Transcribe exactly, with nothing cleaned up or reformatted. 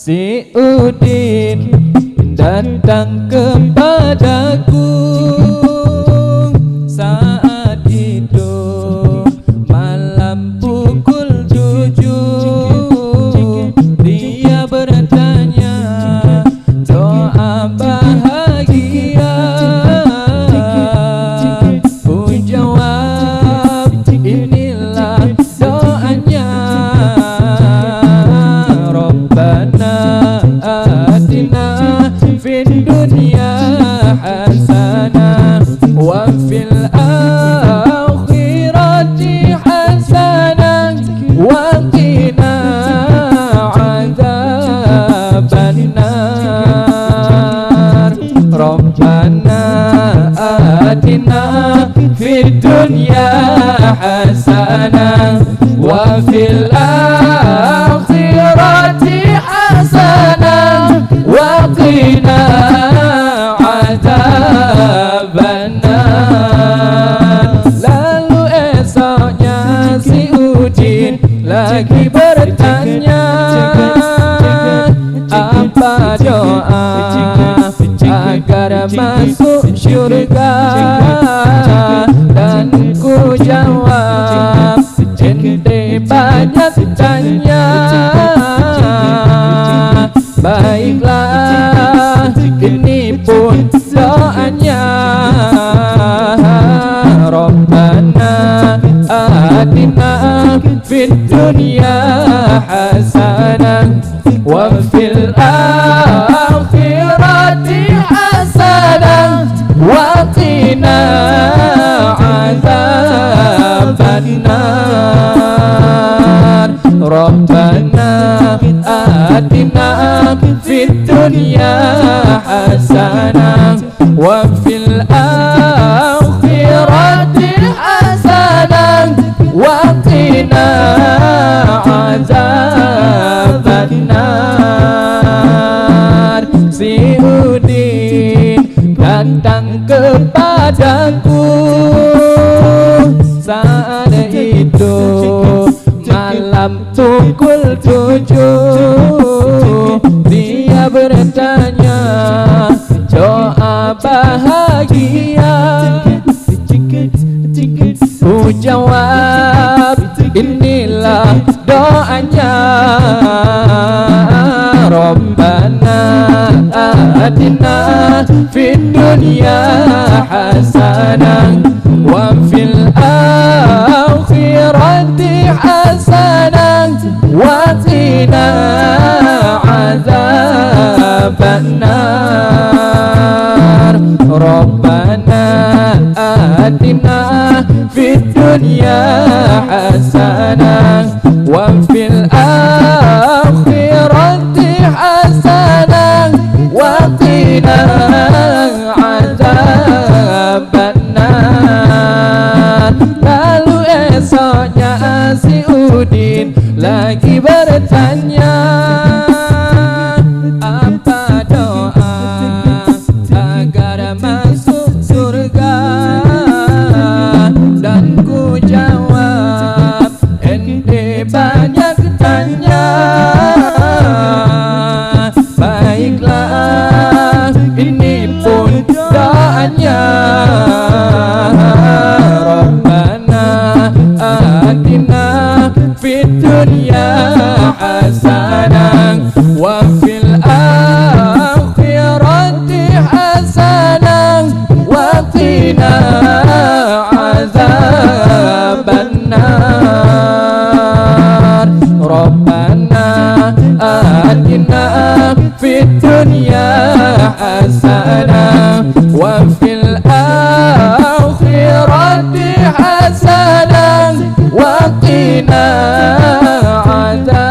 Si Udin datang kepadaku saat itu malam pukul tujuh. Dia bertanya doa bahagia. Ku jawab, inilah doanya. Rabbana atina fid dunya hasanah wa fil akhirati hasanah wa qina adzabannar. Rabbana atina fid dunya hasanah wa fil akhirati hasanah wa qina adzabannar. Lalu esoknya si Udin lagi bertanya, apa doa agar masuk syurga? Dan ku jawab, ente banyak tanya. Baiklah, ini pun doanya. Rabbana atina fid dunya hasanah wa fil akhirati hasanah wa qina adzabannar. Rabbana atina fid dunya hasanah wa fil akhirati hasanah wa qina adzabannar. Si Udin datang kepadaku saat itu malam pukul tujuh. Dia bertanya doa bahagia. Ku jawab, inilah doanya. Rabbana atina fid dunya hasanah wa fil akhirati hasanah wa qina adzabannar. Rabbana atina fid dunya hasanah wa fil akhirati hasanah wa qina adzabannar. Lalu esoknya si Udin lagi bertanya, apa doa agar masuk surga? Dan ku jawab, ente banyak tanya. Baiklah, ini pun doanya. Rabbana atina fid dunya hasanah wa fil akhirati hasanah wa qina adzabannar. Rabbana atina fid dunya hasanah wa fil akhirati hasanah wa qina adzabannar.